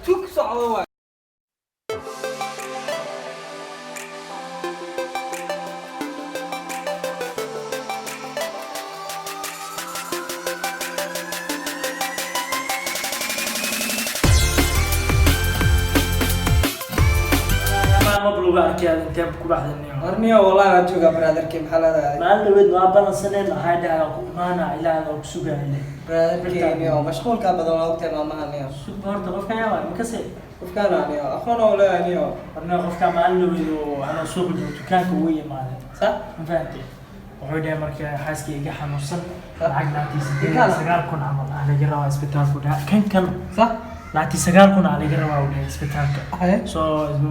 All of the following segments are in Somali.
Tug socdo waay. Arniyo wallahi waan joogaa brotherkii, maxaa leedahay? Maalin dhaweyd waa balansaneen, waxaa dhahaa ku imaana ilaa aan ku sugayle. Brotherkii niyo mashquulka badan waa ogtahay maamaha niyo. Sug horta, qofka yaa waay makase? Qofkaan niyo aqoon oo leeyahay niyo. Horna qofka maalin dhaweyd oo anoo suuqa joogo dukaanka ugu yimaaday. Sax. Ma fahantay? Wuxuu dhahay marka xaaskii iga xanuunsan, lacag 29,000 camal ah laga rabaa isbitaalku dhaha kan. Sax. 29,000 ah laga rabaa uu dhahay isbitaalka. Haye. So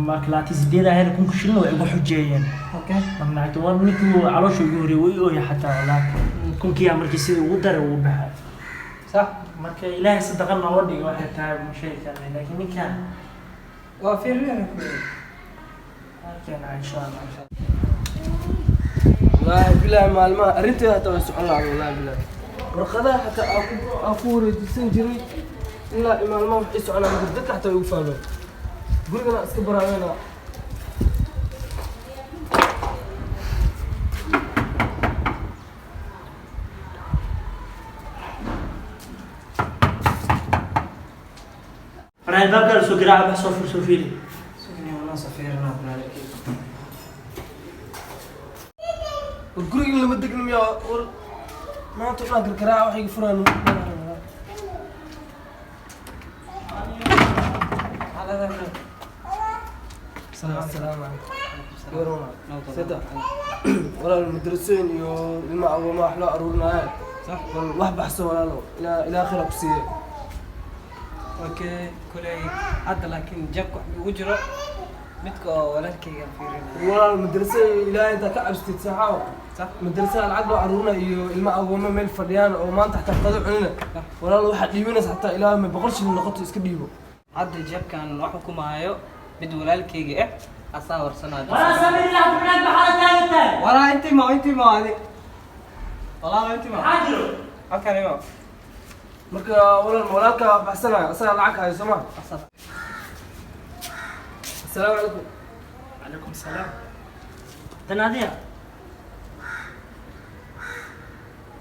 marka 28 ahayna 1000 shilin way igu xujeeyeen. Okay. Marka lacagta waa ninkii caloosha igu horreeyay way ooya xataa wallaahi, kunkiyaa markii sidii ugu daray uu baxay. Sax. Marka ilaahay sadaqa nooga dhigay waxay tahay ma sheegi karnay, laakiin ninkan waa fiirinayna ku. Arkeenaa insha Allah. Wallaahi bilaahi maalmaha arrinteeda hataa way socon lahayd, wallaahi bilaahi warqadaha xataa aan ku wareejisan jiray ilaa maalmaha wax ii soconaa ma jiro, dadka xataa way igu fahmeen, gurigana iska baraameyna. Waraa albaabka la soo garaaca, bax soo fur, soo fiiri. Sugniyo noo soo fiirinaa brotherkii. War guriga lama degna miyaa? War maanta dhan karkaraaca wax iga furaan. Maxaa leedahay bro? Asalaamu calaykum. Warama sida walaal madrasooyin iyo ilma agooma wax loo aruurinaayo. Sax. Bal wax baxso walaalo, ilaa khayr ha ku siiye. Okay, kuley hadda laakiin jabka wax ugu jiro midka oo walaalkayga fiirinaya. Walaal madraso ilaahay intaa ka cabsatid saxaaw. Sax. Madrasada lacag loo aruurinayo iyo ilma agooma meel fadhiyaan oo maanta xataa qado cunina, walaal waxaad dhiibanaysa xataa ilaa ma 100 shilin noqoto iska dhiibo. Hadda jabkan wax xukumaayo mid walaalkayga ah asaa warsanaa. Waraa samir ilaa banaanka maxaa la taagan tahay? Walaa intii ma intii ma adi walaalo intii ma. Maxaa jiro? Halkan ima. Marka walaal walaalkaa wax baxsanaya asagaa lacag hayo soo ma? Asaa. Asalaamu calaykum. Calaykum salaam. Dan adiga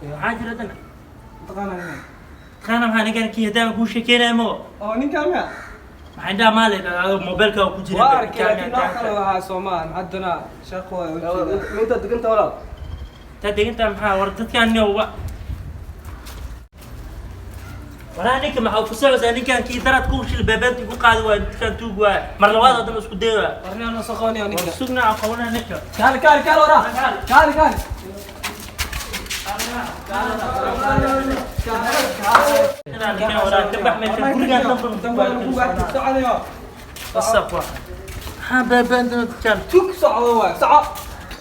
maxaa jira dan? Taqaanaa ninkan? Taqaana maxaa ninkan kii haddaan kuu sheekeynaya mo? Oo ninkan miya? Maxaa indhaha maa leedahay adoo mobilka ku jira? Waa arkay laakiin nooc kale waxaa soo maahan haddana shaqo waa ujeedaa. Ma intaad deganta walaal? Intaa degantaa maxaa war dadkaan nin wa waraa ninka maxaa ku socdaa ninkan kii daraad ku shil beebeenta igu qaadi waay, dadkaan tuug waay, mar labaad haddana isku day waay. Warni aan soo qabanaya war ninka. Sugna aqoonaa ninka. Kaali kaali kaali waraa. Kaali kaali. Waraa ka bax meesha gurigaan danban. Wasaq waa maxaa beebeenta dadkaan? Tug socdo waay soco.